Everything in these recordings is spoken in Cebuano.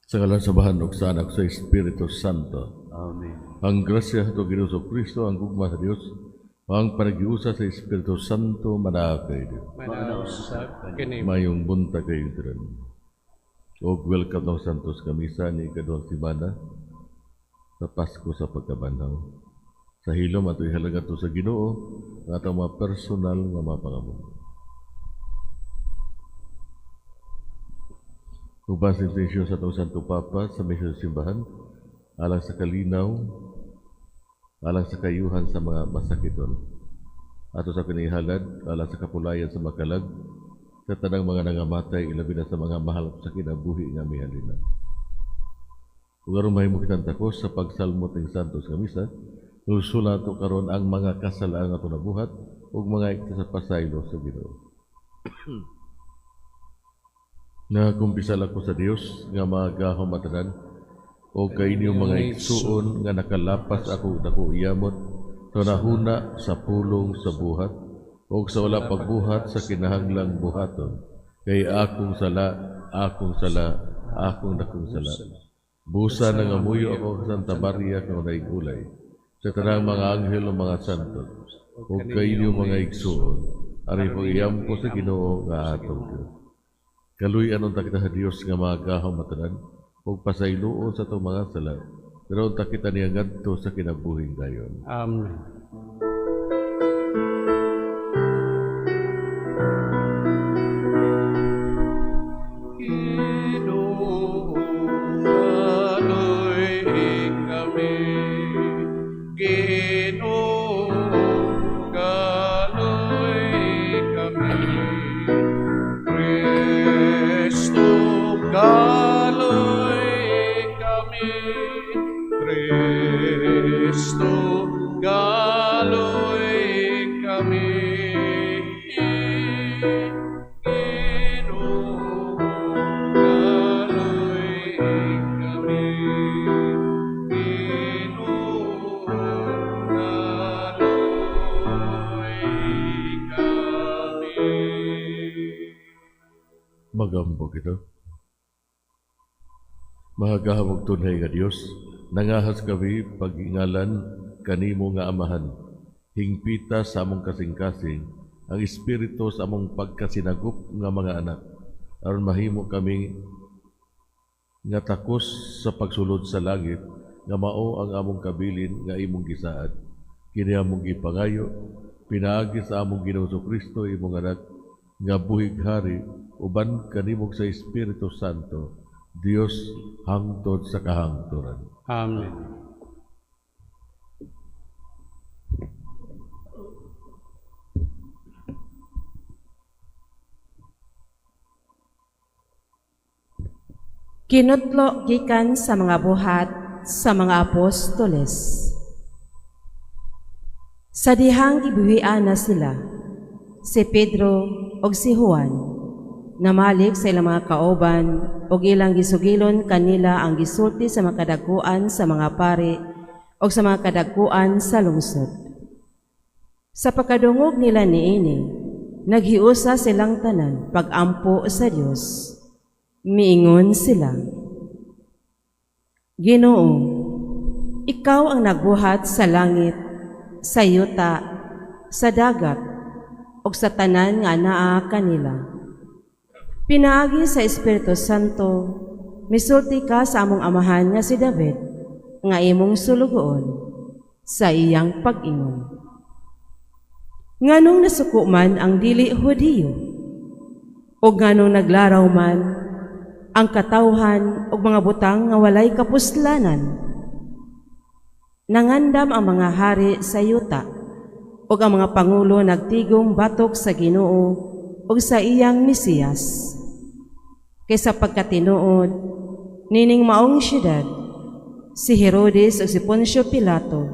Sa ngalan sa Amahan ug sa Anak, sa Espiritu Santo. Amen. Ang grasya sa Ginoong Kristo, ang gugma sa Dios, ang panaghiusa sa Espiritu Santo manaa kay Dios. Manaa usab kanimo. Maayong buntag kayong tanan. Og welcome ng Santos nga Misa ni ikaduhang semana sa Pasko sa pagkabanhaw. Sa hilom ato ihalad ngadto sa Ginoo ang atong mga personal nga mga pangamuyo. Uban sa intensyon sa atong Santo Papa sa misyon sa simbahan, alang sa kalinaw, alang sa kayuhan sa mga masakiton. Ato sa kinihalad, alang sa kapulayan sa makalag, sa tanang mga nangamatay, ilabi na sa mga mahal sa kinabuhi nga mihalina. Ug aron mahimo kitang takos sa pagsalmot ning Santos nga Misa, nusula nato karon ang mga kasalaan nga ato nabuhat ug mga ikta sa pasaylo sa Ginoo. Nagakumpisal ako sa Dios nga magahom matanan o kay inyong mga igsuon nga nakalapas ako dako iyamot sa nahuna sa pulong sa buhat o sa wala pagbuhat sa kinahanglang buhaton, kay akong sala, akong sala, akong dakong sala. Busa nangamuyo ako sa Santa Maria nga walay gulay, sa tanang mga anghel o mga santo, o kay inyong mga igsuon, ari pag-iyampo sa Ginoo nga atong Dios. Kaluy-an unta kita sa Dios nga magahom matanan ug pasayloon sa atong mga sala, pero unta kita niya ngadto sa kinabuhing dayon. Amen. Ginoo, kaluy-i kami. Ginoo, kaluy-i kami. Kristo, kaluy-i kami. Kristo, kaluy-i kami. Ginoo, kaluy-i kami. Ginoo, kaluy-i kami. Magampo kita. Mahagahom og tunhay nga Dios, nangahas kami pag-ingalan kanimo nga Amahan. Hingpita sa among kasing-kasing ang espiritu sa among pagkasinagop nga mga anak, aron mahimo kami nga takos sa pagsulod sa langit nga mao ang among kabilin nga imong gisaad. Kini among gipangayo pinaagi sa among Ginoong Kristo imong anak nga buhig hari uban kanimo sa Espiritu Santo, Dios hangtod sa kahangturan. Amen. Kinutlo gikan sa mga buhat sa mga apostoles. Sa dihang gibuhian na sila, si Pedro ug si Juan, namalik sa ilang mga kauban ug ilang gisugilon kanila ang gisulti sa mga kadaguan sa mga pari ug sa mga kadaguan sa lungsod. Sa pagkadungog nila niini, naghiusa silang tanan pag-ampo sa Dios. Miingon sila, Ginoo, ikaw ang nagbuhat sa langit, sa yuta, sa dagat, ug sa tanan nga anaa kanila. Pinaagi sa Espiritu Santo, misulti ka sa among amahan nga si David, nga imong sulugoon, sa iyang pag-ingon. Nganong nasuko man ang dili Hudiyo, o nganong naglaraw man ang katawhan og mga butang nga walay kapuslanan. Nangandam ang mga hari sa yuta, ug ang mga pangulo nagtigom batok sa Ginoo ug sa iyang Mesiyas. Kaysa pagkatinuod, nining maong siyudad, si Herodes ug si Poncio Pilato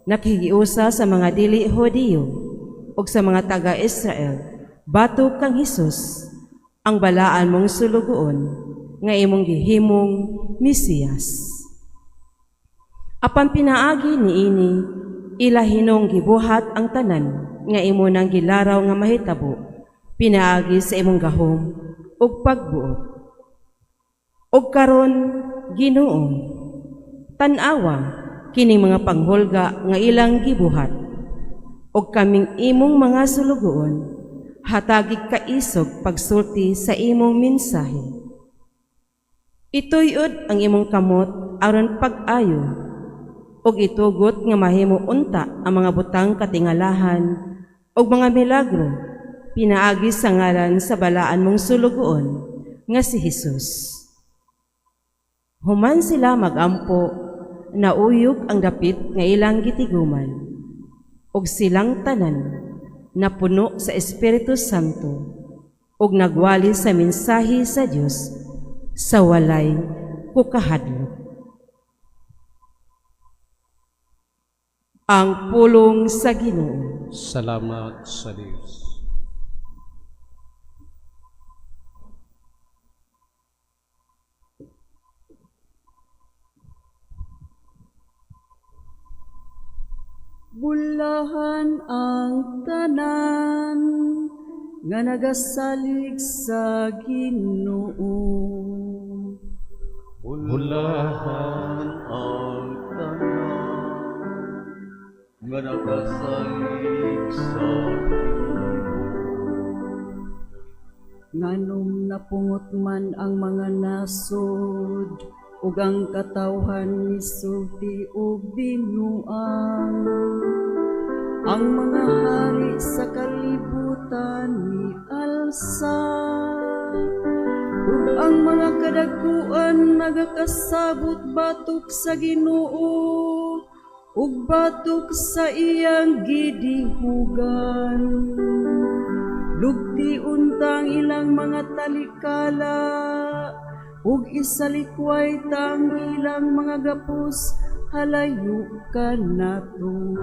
nakikiusa sa mga dili Hudiyo ug sa mga taga-Israel batok kang Hesus, ang balaan mong sulugoon nga imong gihimong Mesiyas. Apan pinaagi niini, ila hinong gibuhat ang tanan nga imo nang gilaraw nga mahitabo, pinaagi sa imong gahom ug pagbuot. Og karon, Ginoo, tan-awa kining mga panghulga nga ilang gibuhat, og kaming imong mga sulugoon hatagig kaisog pagsulti sa imong mensahe. Ituyod ang imong kamot aron pag-ayo, ug itugot nga mahimo unta ang mga butang katingalahan ug mga milagro pinaagi sa ngalan sa balaan mong sulugoon nga si Hesus. Human sila magampo, nauyog ang dapit nga ilang gitiguman, ug silang tanan napuno sa Espiritu Santo ug nagwali sa mensahe sa Dios sa walay kukahadlok. Ang pulong sa Ginoo. Salamat sa Dios. Bulahan ang tanan nga nagasalig sa Ginoo. Bulahan ang tanan nga nagasalig sa Ginoo. Nganong napungot man ang mga nasod ug ang katawhan misulti og binuang. Ang mga hari sa kalibutan mialsa, ug ang mga kadakuan nagakasabot batok sa Ginoo ug batok sa iyang gidihugan. Lugti untang ilang mga talikala ug isalikway tang ilang mga gapos, halayo kanato.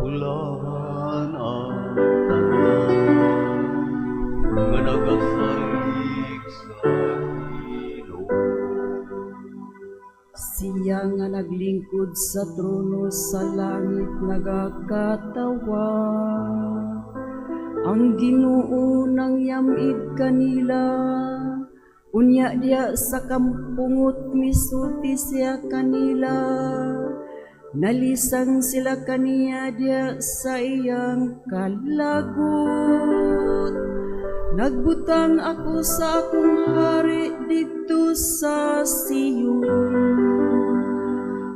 Bulahan ang tanan nga nagasalig sa Ginoo. Siya nga naglingkod sa trono sa langit nagakatawa. Ang Ginoo nang yamid kanila. Unya diya sa kampungot misulti siya kanila. Nalisang sila kaniya diya sa iyang kalagot. Nagbutang ako sa akong hari didto sa Sion.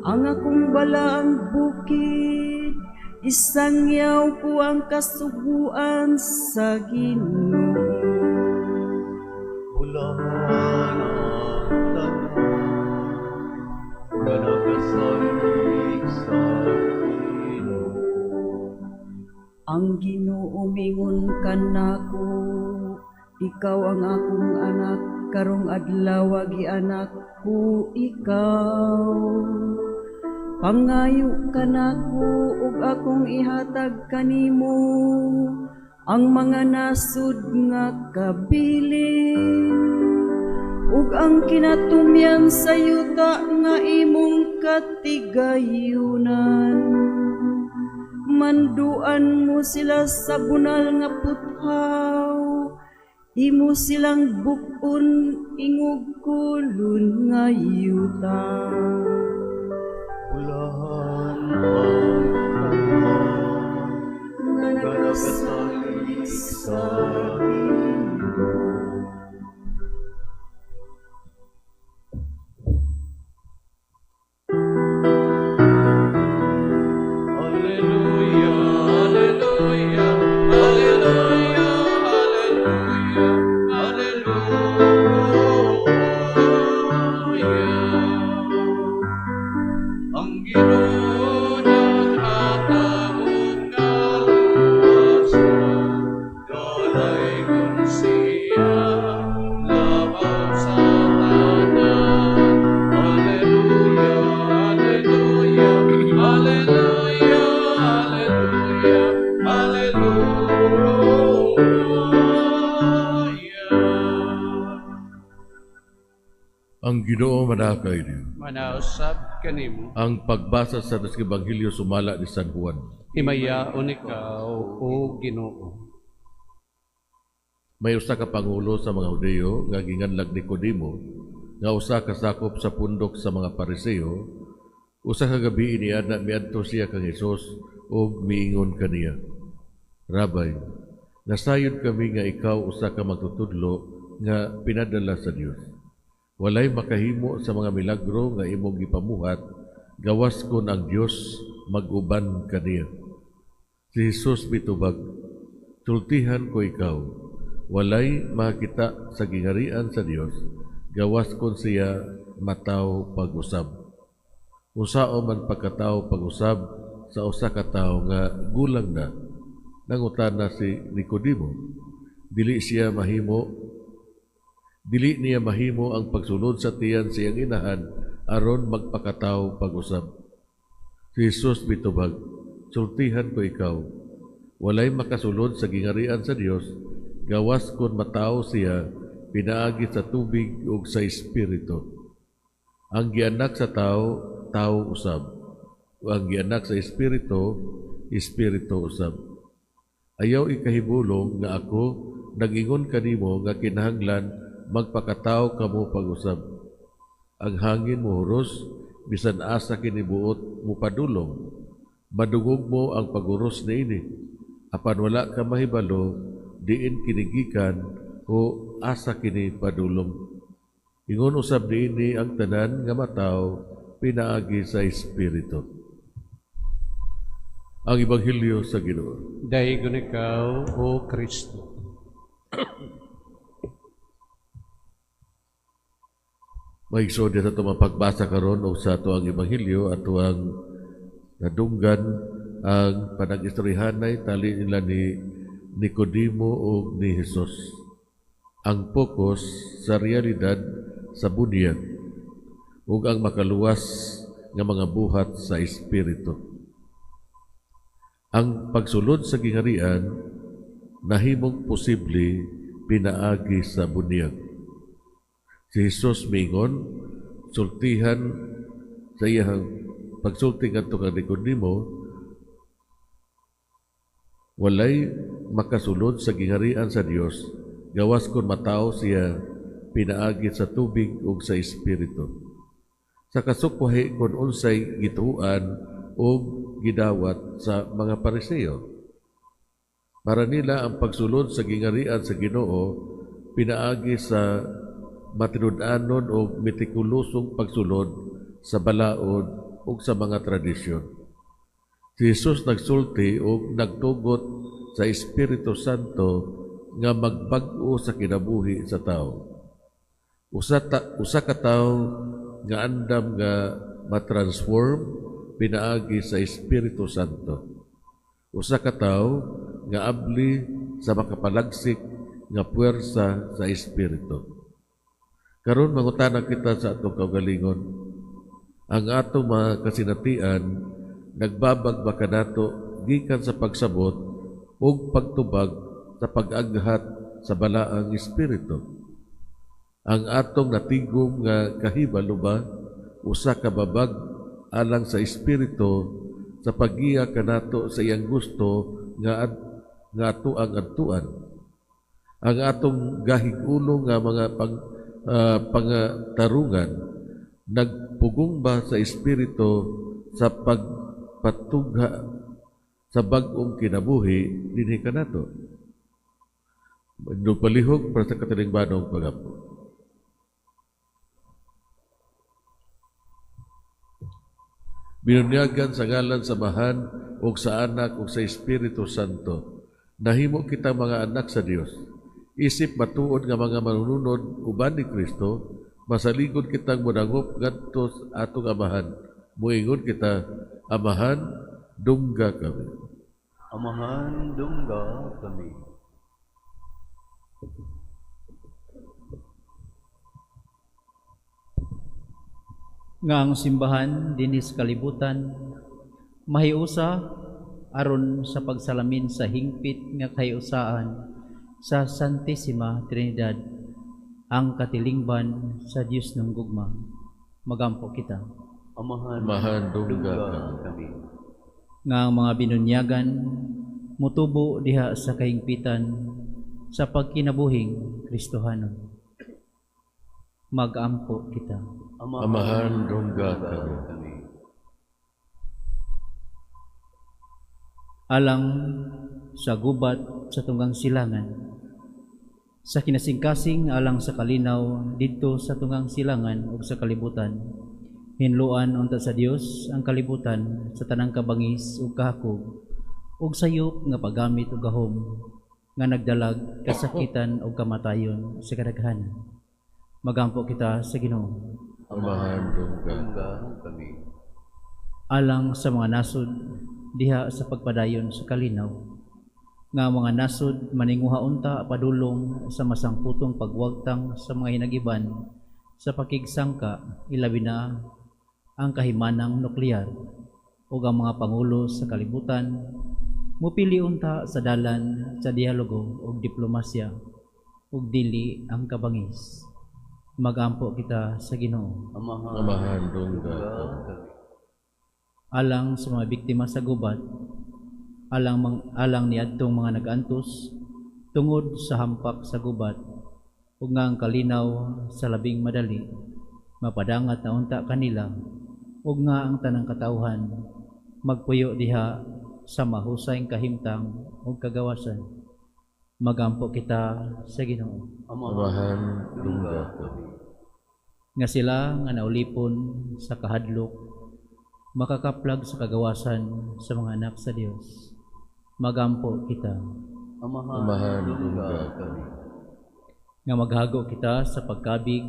Ang akong balaang bukid, isangyaw ko ang kasuguan sa Ginoo. Bulahan ang tanan nga nagasalig sa Ginoo. Ang Ginoo mingon kanako, ikaw ang akong anak, karong adlaw gianak ko ikaw. Pangayo kanako ug akong ihatag kanimo ang mga nasud nga kabilin ug ang kinatumyan sa yuta nga imong katigayunan. Manduan mo sila sa bunal nga puthaw, imo silang buk-on ingog kulon nga yuta. Bulahan ang tanan Nga nga nagasalig nagasalig sa sa Ginoo. Alleluia, alleluia, alleluia, alleluia, alleluia. Ang Ginoo naghatag og kaluwasan, dalaygon siya labaw sa tanan. Alleluia, alleluia, alleluia, alleluia, alleluia. Ang Ginoo manakay niyo. Manausab kanimo. Ang pagbasa sa das Ebanghelyo sumala ni San Juan. Himayaon ikaw, o Ginoo. May usa ka pangulo sa mga Hudiyo nga ginganlag Nicodemo, nga usa ka sakop sa pundok sa mga Pariseo. Usa ka gabi iniana miadto siya kang Hesus ug miingon kaniya, "Rabbi, nasayod kami nga ikaw usa ka magtutudlo nga pinadala sa Dios. Walay makahimo sa mga milagro nga imong gipamuhat gawas kon ang Dios mag-uban kaniya." Si Jesus mitubag, "Sultihan ko ikaw, walay makakita sa gingharian sa Dios gawas kon siya mataw pag-usab. Usao man pagkataw pag-usab sa usa ka tawo nga gulang na?" Nangutana si Nicodemo, Dili niya mahimo ang pagsulod sa tiyan sa iyang inahan aron magpakataw pag-usab." Si Jesus mitubag, "Sultihan ko ikaw, walay makasulod sa gingharian sa Dios gawas kon mataw siya pinaagi sa tubig ug sa Espiritu. Ang gianak sa tao, tao usab. Ug ang gianak sa Espiritu, Espiritu usab. Ayaw ikahibulong nga ako nag-ingon kanimo nga kinahanglan magpakataw kamo pag-usab. Ang hangin mohuros bisan asa kini buot mopadulong. Madungog mo ang paghuros niini, apan wala ka mahibalo diin kini gikan o asa kini padulong. Ingon usab niini ang tanan nga mataw pinaagi sa Espiritu." Ang Ebanghelyo sa Ginoo. Daygon ikaw, O Kristo. Mga igsoon, sa atong pagbasa karon og sa ato ang Ebanghelyo, ato ang nadunggan ang panag-istoryahanay tali nila ni Nicodemo ug ni Jesus. Ang focus sa realidad sa bunyag ug ang makaluwas nga mga buhat sa Espiritu. Ang pagsulod sa gingharian nahimong posible pinaagi sa bunyag. Si Jesus miingon, sultihan sa iyang pagsulti ngadto kang Nicodemo, walay makasulod sa gingharian sa Dios gawas kon mataw siya pinaagi sa tubig ug sa Espiritu. Sa kasukwahi kon unsay gituoan ug gidawat sa mga Pariseo. Para nila ang pagsulod sa gingharian sa Ginoo pinaagi sa matinud-anon o metikulusong pagsulod sa balaod ug sa mga tradisyon. Si Jesus nagsulti ug nagtugot sa Espiritu Santo nga magbag-o sa kinabuhi sa tao. Usa ka tawo nga andam nga matransform pinaagi sa Espiritu Santo. Usa ka tawo nga abli sa makapalagsik nga puwersa sa Espiritu. Karon mangutana kita sa atong kaugalingon, ang atong mga kasinatian nagbabag ba kanato gikan sa pagsabot ug pagtubag sa pag-aghat sa balaang Espiritu? Ang atong natigom nga kahibalo ba usa ka babag alang sa Espiritu sa paggiya kanato sa iyang gusto nga ato ang adtuan? Ang atong gahig-ulo nga mga pangatarungan nagpugong ba sa Espiritu sa pagpatugha sa bag-ong kinabuhi dinhi kanato? Nagpalihog para sa katilingbanong pag-ampo. Binunyagan sa ngalan sa Amahan ug sa Anak ug sa Espiritu Santo. Nahimo kita mga anak sa Dios. Isip matuod nga mga manununod uban ni Kristo, masaligod kitang modangop ngadto sa atong Amahan. Moingon kita, Amahan, dungga kami. Amahan, dungga kami. Nga ang simbahan dinhi sa kalibutan mahiusa aron sa pagsalamin sa hingpit nga kahiusaan sa Santissima Trinidad, ang katilingban sa Dios ng gugma. Magampo kita. Amahan, Amahan, dungga kami. Nga ang mga binunyagan mutubo diha sa kahingpitan sa pagkinabuhing Kristohanon. Magampo kita. Amahan, dungga kami. Alang sa gubat sa tunggang silangan, sa kinasingkasing alang sa kalinaw didto sa tunggang silangan ug sa kalibutan, hinloan unta sa Dios ang kalibutan sa tanang kabangis ug kahakog ug sayop nga paggamit og gahom nga nagdalag kasakitan ug kamatayon sa kadaghanan. Magampo kita sa Ginoo. Amahan, dungga kami. Alang sa mga nasod diha sa pagpadayon sa kalinaw, nga mga nasod maninguha unta padulong sa masangputong pagwagtang sa mga hinagiban sa pakigsangka, ilabi na ang kahimanang nuklear ug ang mga pangulo sa kalibutan mupili unta sa dalan sa dialogo ug diplomasya ug dili ang kabangis. Magampo kita sa Ginoo. Amahan, dungga kami. Alang sa mga biktima sa gubat, alang niadtong mga nag-antos tungod sa hampak sa gubat ug nga ang kalinaw sa labing madali mapadangat na unta kanila ug nga ang tanang katawhan magpuyo diha sa mahusay kahimtang ug kagawasan. Magampo kita sa Ginoo. Amahan, dungga kami. Nga sila nga naulipon sa kahadlok makakaplag sa kagawasan sa mga anak sa Dios. Magampo kita. Amahan, dungga kami. Nga maghago kita sa pagkabig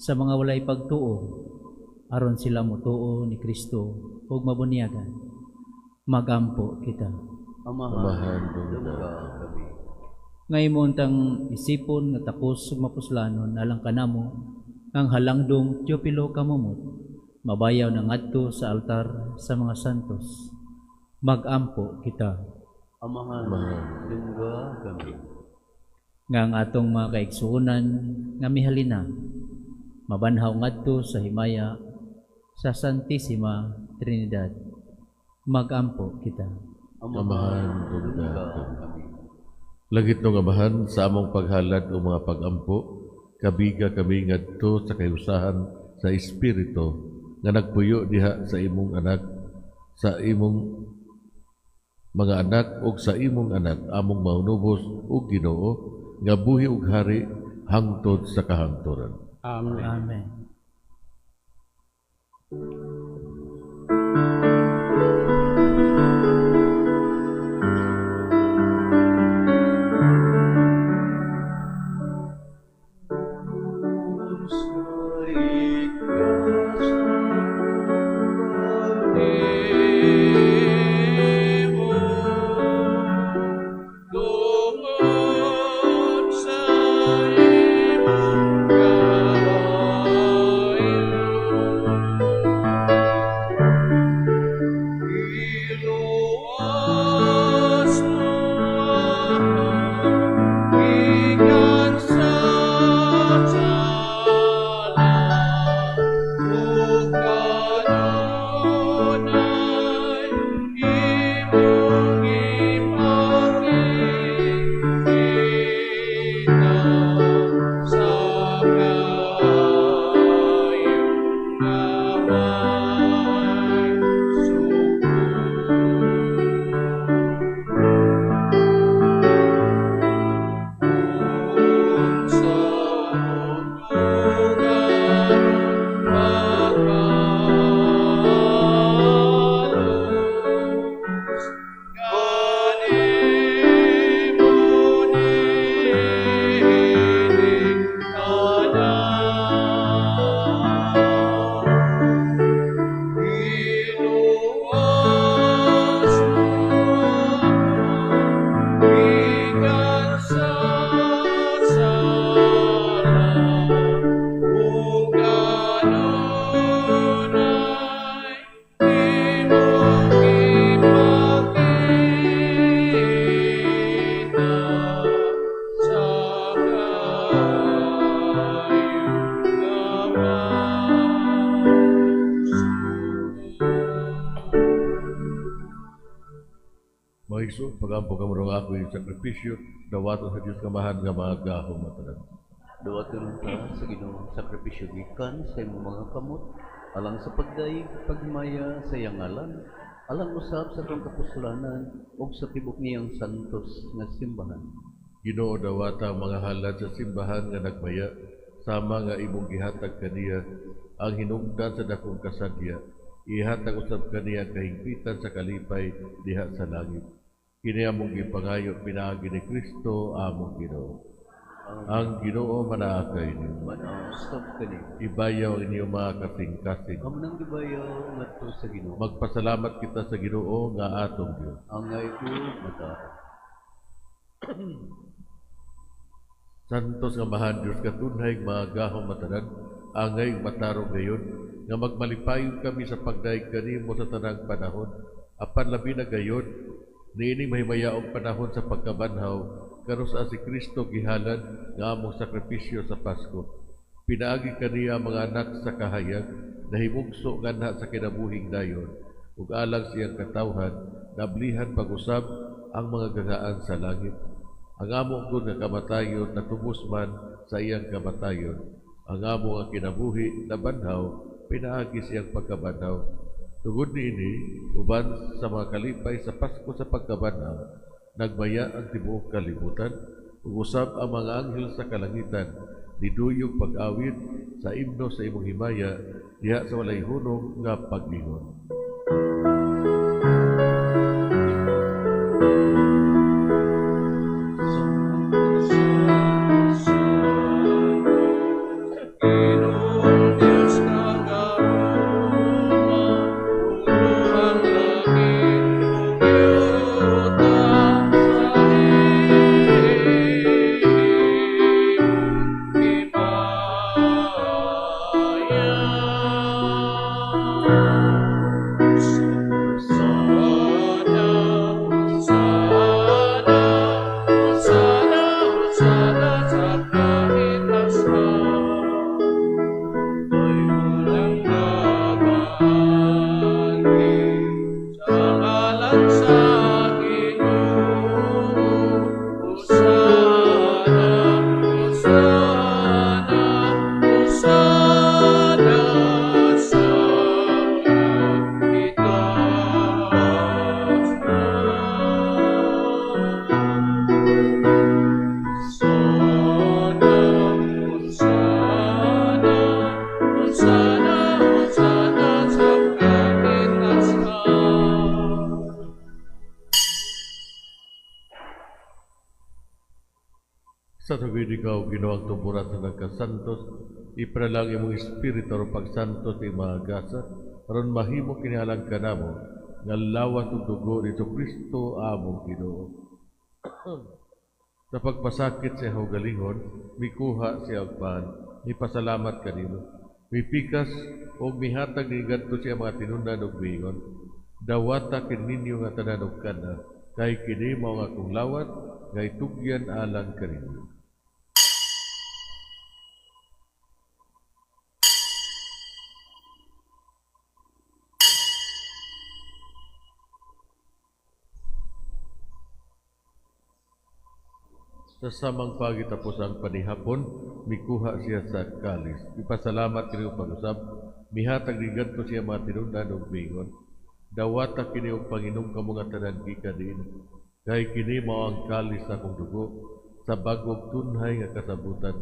sa mga walay pagtuo aron sila motuo ni Kristo ug mabunyagan. Magampo kita. Amahan, dungga kami. Nga imo untang isipon nga takos ug mapuslanon alang kanamo ang halangdong Teopilo kamumot mabayaw na ngadto sa altar sa mga santos. Magampo kita. Amahan, dungga kami. Nga ang atong mga kaigsuonan nga mihalina mabanhaw ngadto sa himaya sa Santissima Trinidad. Magampo kita. Amahan, dungga kami. Langit nung Amahan, sa among paghalad o mga pagampo, kabiga kami ngadto sa kahiusahan sa Espiritu nga nagpuyo diha sa imong anak, sa imong mga anak ug sa imong anak among maunubos ug Ginoo nga buhi ug hari hangtod sa kahangturan. Amen. Amen. Tungod sa imong kaayo. Mga igsoon, pagampo kamo nga ako yung sakripisyo, dawaton sa Dios Amahan nga magahom matanan. Dawaton ka sa Ginoo sakripisyo gikan sa imong mga kamot alang sa pagdayeg paghimaya sa iyang ngalan, alang usab sa atong kapuslanan ug sa tibok niyang santos nga simbahan. Ginoo, dawata ang mga halad sa simbahan nga nagmaya, sama nga imong gihatag kaniya ang hinungdan sa dakong kasadya, ihatag usab kaniya ang kahingpitan sa kalipay diha sa langit. Kini among gipangayo pinaagi ni Kristo among Ginoo. Ang Ginoo manaa kaninyo. Manaa usab kaniyo. Ibayaw ang inyong mga kasing-kasing. Amo nang gibayaw ngadto sa Ginoo. Magpasalamat kita sa Ginoo nga atong Dios. Angay ug matarong. Santos nga Amahan Dios katunhay mga gahom matanan, angay matarong gayon nga magmalipayon kami sa pagdayeg kanimo sa tanang panahon, apan labi na gayon niini mahimayaong panahon sa pagkabanhaw karon sa si Kristo gihalad nga among sakripisyo sa Pasko. Pinaagi kaniya mga anak sa kahayag, nahimugso nganha sa kinabuhing dayon, ug alang siyang katawhan, nablihan pag-usab ang mga gagaan sa langit. Ang amo gud nga kamatayon natubos man sa iyang kamatayon. Ang amo nga kinabuhi nabanhaw, pinaagi siyang pagkabanhaw. Tungod niini, uban sa mga kalipay sa Pasko sa pagkabanhaw, nagmaya ang tibuok kalibutan, ug usab ang mga anghel sa kalangitan, niduyog pag-awit sa imno sa imong himaya, diha sa walay hunong nga pag-ingon. Sa tuwid ikaw, Ginoo ang tumburan sa nagkasantos, ipanalangin imong espiritu aron pagsantos ti mga gasa, aron mahimo kinihalang kanamo nga lawas ug dugo ni Kristo among Ginoo. Sa pagpasakit sa iyang kaugalingon, mikuha siya og pan, mipasalamat kanimo, mipikas og mihatag ni ngadto siya mga tinun-an og miingon, dawata kini ninyo nga tanan og kana, kay kini mao ang akong lawas nga itugyan alang kaninyo. Sa samang pagitapos ang panihapon, mikuha siya sa kalis. Ipasalamat kini og pag-usab, mihatag ni ngadto siya mga tinun-an og miingon, dawata kini og panginom kamo nga tanan gikan niini, kay kini mao ang kalis sa akong dugo sa bag-ong tunhay nga kasabutan.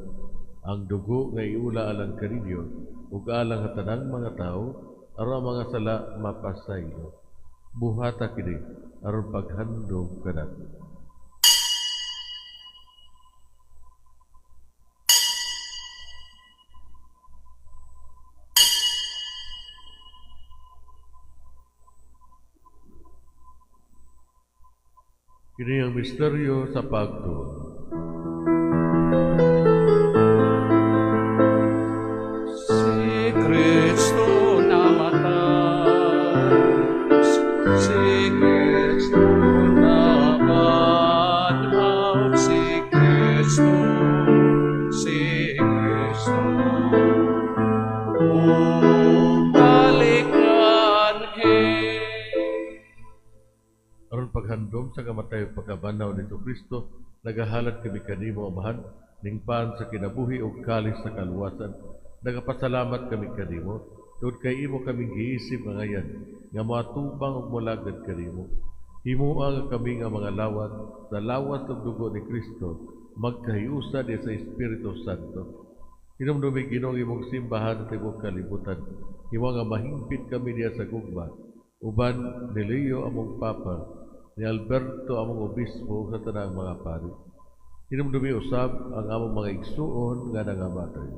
Ang dugo nga iula alang kaninyo ug alang sa tanang mga tawo aron ang mga sala mapasaylo. Buhata kini aron paghandom kanako. Kini ang misteryo sa pagtuo. Si Kristo namatay, si Kristo nabanhaw, si Kristo, si Kristo, bumalik anhi. Aron paghandom Pagpahinumdom sa kamatay ug pagkabanhaw ni Kristo, nagahalad kami kanimo, Amahan, ning pan sa kinabuhi ug kalis sa kaluwasan. Nagapasalamat kami kanimo tungod kay imo kaming giisip nga ngayan nga moatubang ug molagad kanimo. Himoa nga kami nga mga lawat sa lawas ug dugo ni Kristo magkahiusa diha sa Espiritu Santo. Hinumdumi, Ginoo, ang imong simbahan sa tibuok kalibutan. Himoa nga mahingpit kami diha sa gugma uban ni Leo among Papa, ni Alberto among obispo, ug sa tanang mga pari. Hinumdumi usab ang among mga igsuon nga nangamatay.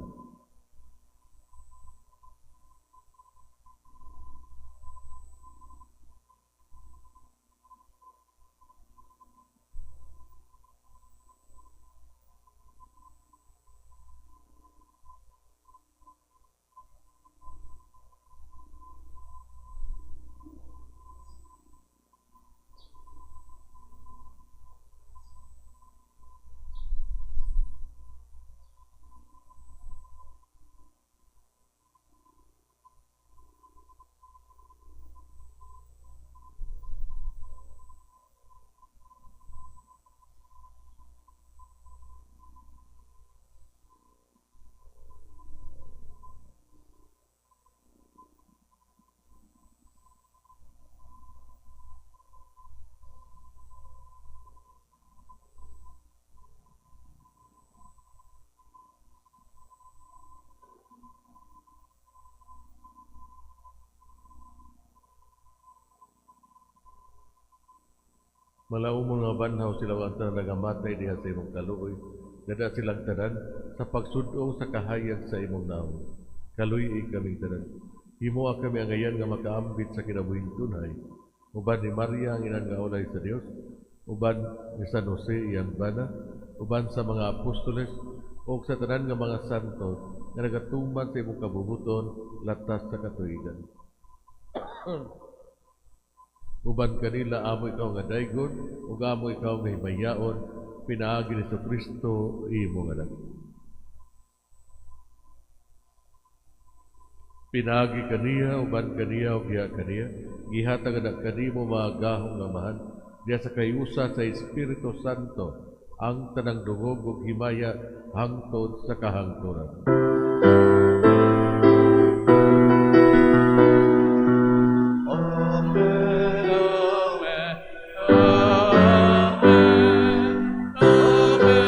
Malaumon nga banhaw sila ang tanan nagamatay diha sa imong kaluoy. Dada silang tanan sa pagsud-ong sa kahayag sa imong naong. Kaluy-i kaming tanan. Himoa kami angayan nga makaambit sa kinabuhing tunay. Uban ni Maria ang inang nga ulay sa Dios, uban ni San Jose iyang bana, uban sa mga apostoles ug sa tanan nga mga santo nga nagatuman sa imong kabubuton latas sa katuigan. Uban kanila amo ikaw nga daygon ug amo ikaw nga himayaon pinaagi ni Kristo imong anak. Pinaagi kaniya, uban kaniya ug giha kaniya, gihatag na kanimo mga gahom nga Amahan diha sa kahiusa sa Espiritu Santo ang tanang dungog ug himaya hangtod sa kahangturan. Amen, amen, amen, amen, amen, amen.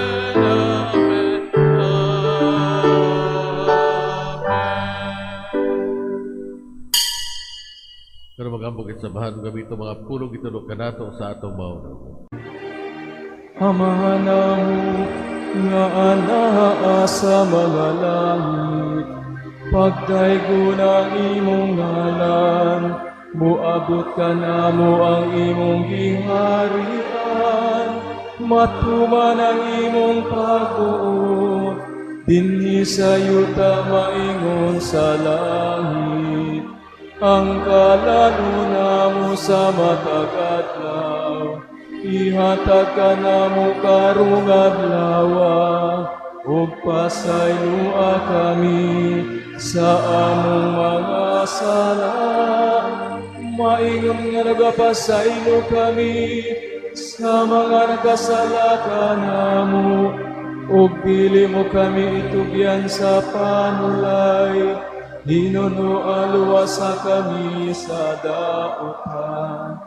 Karon magampo kita sa Amahan, gamito mga pulong gitudlo kanato sa atong mauna. Amahan namo nga anaa sa mga langit, pagdaygon ang imong ngalan, muabot kanamo ang imong giharian, matuman ang imong pagbuot, dinhi sa yuta maingon sa langit. Ang kalan-on namo sa matag adlaw, ihatag kanamo karong adlawa, ug pasayloa kami sa among mga sala, maingon nga nagapasaylo kami sa mga nagkasala kanamo, ug dili mo kami itugyan sa panulay, hinunoa luwasa kami sa dautan.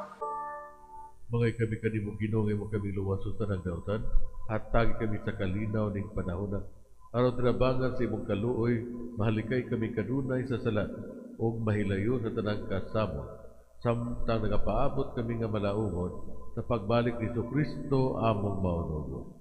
Mangay kami kanimo, Ginoo, nga imo kami luwason sa tanang dautan, hatagi kami sa kalinaw ning panahona. Aron tinabangan sa imong kaluoy, mahalikay kami kanunay sa sala ug mahilayo sa tanang kasamot, samtang nagapaabot kami nga malaumon sa pagbalik ni Kristo among Maunugo.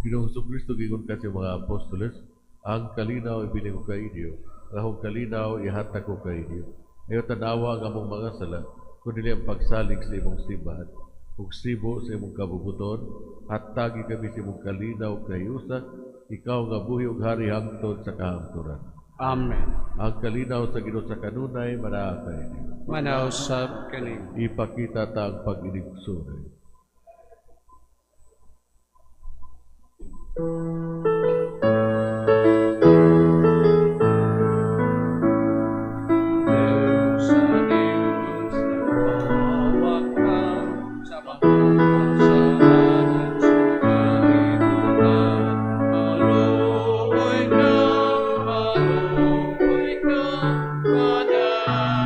Ginoong Kristo, giingon ka sa mga apostoles, ang kalinaw ibilin ko ka inyo, ang akong kalinaw ihatag ko ka inyo. Ayaw tanawa ang among mga sala, kundi ang pagsalig sa imong simbahan. Ug sibo sa imong kabubuton, hatagi kami sa imong kalinaw kahiusa. Ikaw nga buhi ug hari hangtod sa kahangturan. Amen. Ang kalinaw sa Ginoo sa kanunay manaa kaninyo. Manausab kaninyo. Ipakita ta ang pag-inigsoon. Deus sa Dios, nagpawagtang sa mga kasalanan sa kalibutan. Maluoy ka, maluoy ka, kanamo.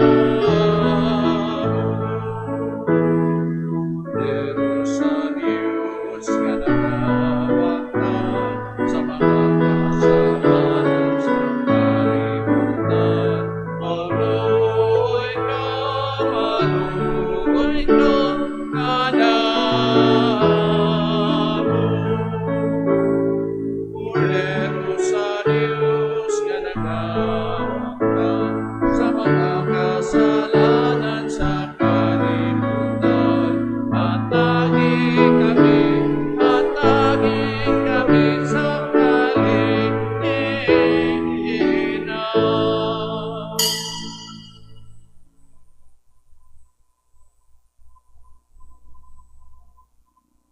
Deus sa Dios, nga nagawagtang sa mga kasalanan sa kalibutan. Maluoy ka, kanamo. Kordero sa Dios nga nagawagtang sa mga kasalanan sa kalibutan. Hatagi kami sa kalinaw.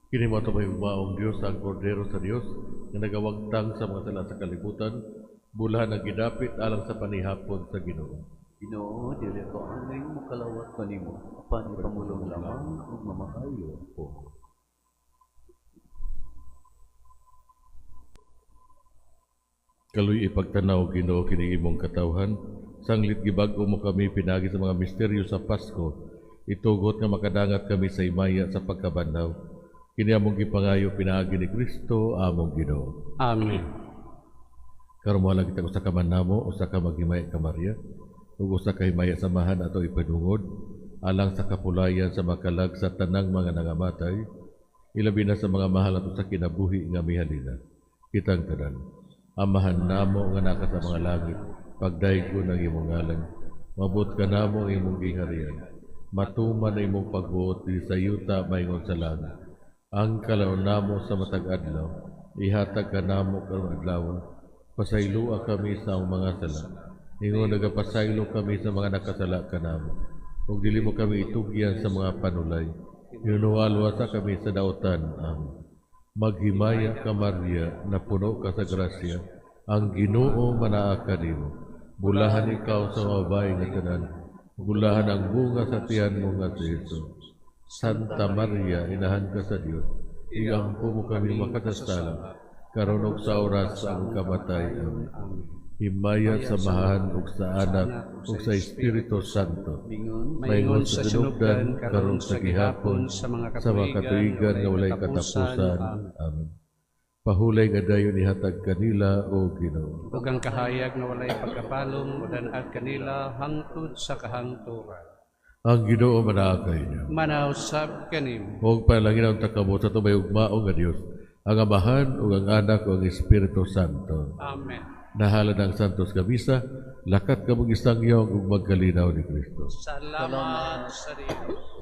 Kini mo may umaong Dios ang Kordero sa Dios nga nagawagtang sa mga sala sa kalibutan, bulahan ang gidapit alang sa panihapon sa Ginoo. Ginoo, dili ako angay mokalawat kanimo, apan ipamulong lamang ug mamaayo ako. Kaluy ipagtanaw Ginoo kini imong katawhan, sanglit gibag-o mo kami pinagi sa mga misteryo sa Pasko, itugot nga makadangat kami sa himaya sa pagkabanhaw. Kini among gipangayo pinaagi ni Kristo among Ginoo. Amen. Karon mohalag kita usa ka man namo, usa ka maghimaya ka Maria, ug usa ka himaya samahan ato ipadungod alang sa kapulayan sa makalag sa tanang mga nangamatay, ilabi na sa mga mahal ato sa kinabuhi nga mihalina. Kitang tanan, Amahan namo nga naa ka sa mga langit, pagdaygon ang imong ngalan, mabot ka namo ang imong gingharian, matuman ang imong pagbuot diri sa yuta maingon sa langit. Ang kalaon namo sa matag adlaw, ihatag ka namo karong adlaw. Pasayloa kami sa among mga sala, ingon nagapasaylo kami sa mga nakasala kanamo. Ug dili mo kami itugyan sa mga panulay, inuwalwasa kami sa dautan. Amen. Maghimaya ka Maria, napuno ka sa grasya, ang Ginoo manaa kanimo. Bulahan ikaw sa mga babae nga tanan, bulahan ang bunga sa tiyan mo nga si Jesus. Santa Maria, inahan ka sa Dios, iampo mo kami makasasala, karon ug sa oras sa among kamatay. Amen. Himaya sa Amahan ug sa Anak ug sa Espiritu Santo. Maingon sa sinugdan, karon sa gihapon, sa mga katuigan nga walay katapusan. Amen. Pahulay nga dayon ihatag kanila o Ginoo. Ug ang kahayag nga walay pagkapalong udan-ag kanila hangtod sa kahangturan. Ang Ginoo manaa kaninyo. Manausab kanimo. Ug panalangin ang takamo sa tumay ugmao nga Dios, ang Amahan ug ang Anak ug ang Espiritu Santo. Amen. Nahalan ang Santos Gamisa, lakat kamong isangyong ug magkalinaw ni Kristo. Salamat sa Dios.